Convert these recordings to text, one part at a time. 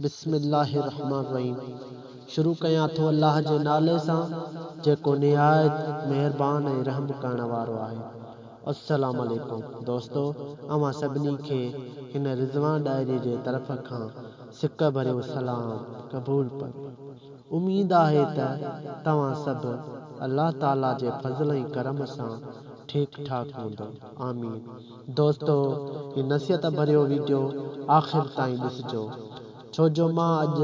بسم الله الرحمٰن الرحيم شروع ڪيان ٿو الله جي نالي سان جيڪو نهايت مهربان ۽ رحم ڪرڻ وارو آهي. السلام عليڪم دوستو اوهان سڀني کي هن رضوان ڊائري جي طرف کان سڪ ڀريو سلام قبول پوي. اميد آهي ته توهان سڀ الله تعالي جي فضل ۽ ڪرم سان ٺيڪ ٺاڪ هوندؤ. آمين. دوستو هي نصيحت ڀريو ويڊيو آخر تائين ڏسجو ڇو جو مان اڄ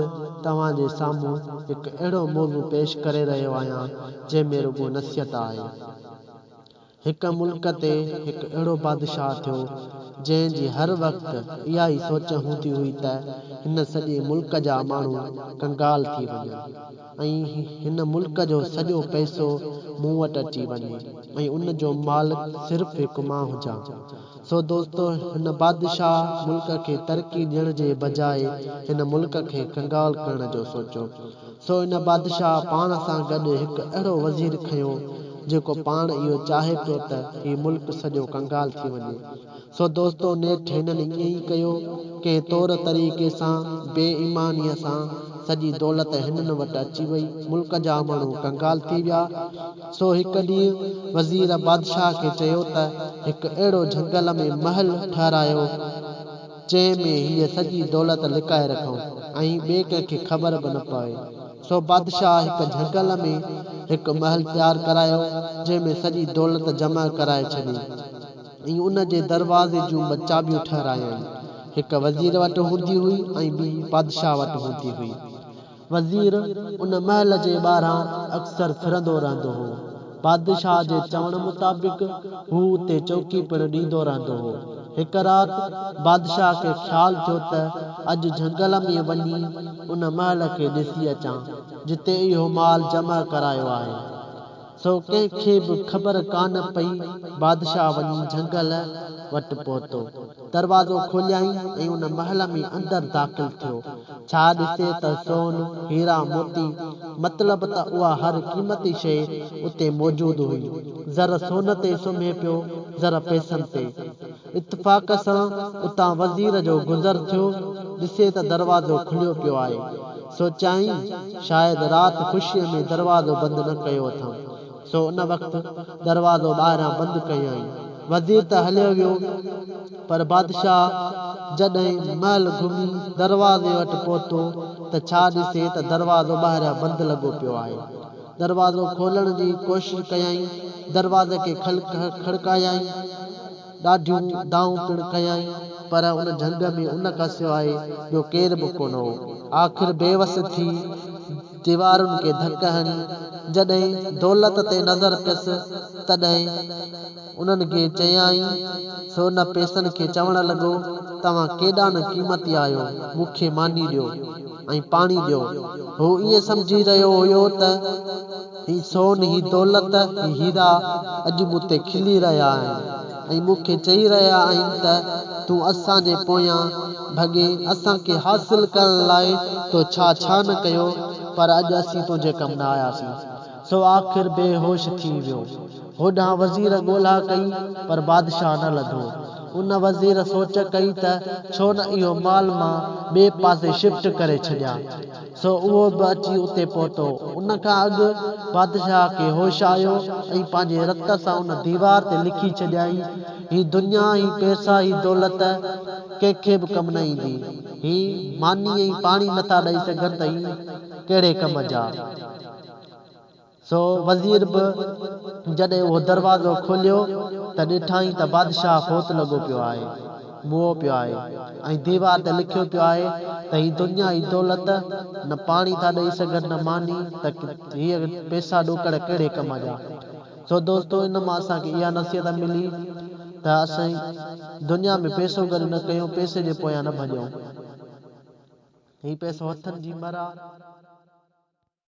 توهان جي سامهون هڪ اهڙو موضوع پيش ڪري رهيو آهيان جنهن ۾ رڳو نصيحت آهي. هڪ ملڪ تي هڪ اهڙو بادشاهه ٿيو جنهن جي هر وقت اها ئي سوچ هوندي هئي ته هن سڄي ملڪ جا ماڻهو ڪنگال ٿي وڃن ۽ هن ملڪ جو سڄو پئسو مون وٽ اچي وڃي ۽ ان جو مالڪ صرف هڪ مان هجان. سو دوستو هن بادشاهه ملڪ کي ترقي ڏيڻ جي بجاء هن ملڪ کي ڪنگال ڪرڻ جو سوچيو. سو ان بادشاهه پاڻ سان گڏ هڪ اهڙو وزير کنيو جيڪو پاڻ اهو چاهي پيو ته هي ملڪ سڄو ڪنگال ٿي وڃي. سو دوستو نيٺ هنن ائين ئي ڪيو، ڪنهن طور طريقي سان بي ايمانيء سان سڄي دولت هنن وٽ اچي وئي، ملڪ جا ماڻهو ڪنگال ٿي ويا. سو هڪ ڏينهن وزير بادشاهه کي چيو ته هڪ اهڙو جهنگل ۾ محل ٺهرايو، جنهن ۾ هيء سڄي دولت لڪائي رکون ۽ ٻئي ڪنهن کي خبر به نه پوي. سو بادشاهه هڪ جهنگل ۾ هڪ محل تيار ڪرايو، جنهن ۾ سڄي دولت جمع ڪرائي ڇڏي. ۽ ان جي دروازي جون ٻه چاٻيون ٺهرايائين. هڪ وزير وٽ هوندي هئي ۽ ٻي بادشاهه وٽ هوندي هئي. وزير ان محل جي ٻاهران اڪثر ڦرندو رهندو هو. بادشاهه جي چوڻ مطابق هو اتي چوڪي پڻ ڏيندو رهندو هو. هڪ رات بادشاهه کي خيال ٿيو ته اڄ جهنگل ۾ وڃي ان محل کي ڏسي اچان، جتي اهو مال جمع ڪرايو آهي. سو ڪنهن کي به خبر ڪانه پئي. بادشاهه وڃي جهنگل وٽ پهتو. دروازو کوليائين ۽ ان محل ۾ اندر داخل ٿيو. ڇا ڏسي ته سون، هيرا، موتي، مطلب ته اها هر قيمتي شيء اتي موجود هئي. زر سون تي سمهي پيو، زر پئسن تي. اتفاق سان اتان وزير جو گذر ٿيو. ڏسي ته دروازو کليو پيو آهي. سوچيائين، شايد رات خوشيء ۾ دروازو بند نه ڪيو اٿم، سو ان وقت دروازو ٻاهريان بند ڪيائين. وزير ته هليو ويو، پر بادشاهه جڏهن محل گهمي دروازي وٽ پهتو ته ڇا ڏسي ته دروازو ٻاهريان بند لڳو پيو آهي. دروازو کولڻ جي ڪوشش ڪيائين، دروازي کي کڙڪايائين. ڏاڍيون دانهون پڻ ڪيائين، پر ان جهنگ ۾ ان کان سواء ٻيو ڪير به ڪونه هو. آخر بيوس ٿي ديوارن کي ڌڪ هڻي، جڏهن دولت تي نظر پيس، تڏهن انهن کي چيائين، سو ان پئسن کي چوڻ لڳو، توهان ڪيڏا نه قيمتي آهيو، مون کي ماني ڏيو ۽ پاڻي ڏيو. هو ائين سمجهي رهيو هيو ته. هي سون، هي دولت، هي هيرا اڄ مون تي کلي رهيا آهن ۽ مون کي چئي رهيا آهن ته تون اسان جي پويان ڀڳين، اسان کي حاصل ڪرڻ لاء تو ڇا ڇا نه ڪيو، پر اڄ اسين تنهنجي ڪم نه آياسين. سو آخر بي هوش ٿي ويو. هوڏانهن وزير ڳولها ڪئي، پر بادشاهه نه لڌو. ان وزير سوچ ڪئي ته ڇو نه اهو مال مان ٻئي پاسي شفٽ ڪري ڇڏيان. سو اهو به اچي اتي پهتو. ان کان اڳ بادشاهه کي هوش آيو ۽ پنهنجي رت سان ان ديوار تي لکي ڇڏيائين، هي دنيا، هي پئسا، هي دولت ڪنهن کي به ڪم نه ايندي. هي ماني ۽ پاڻي نٿا ڏئي سگهن ته هي ڪهڙي ڪم جا. سو وزير به جڏهن اهو دروازو کوليو ته ڏٺائين ته بادشاهه فوت لڳو پيو آهي، موئو پيو آهي ۽ ديوار تي لکيو پيو آهي ته هي دنيا، هي دولت نه پاڻي ٿا ڏئي سگهن نه ماني ته هيء پئسا ڏوڪڙ ڪهڙي ڪم جا. سو دوستو ان مان اسان کي اها نصيحت ملي ته اسين دنيا ۾ پئسو گڏ نه ڪيون، پئسي جي پويان نه ڀڄون. هي پئسو هٿن جي مر آ.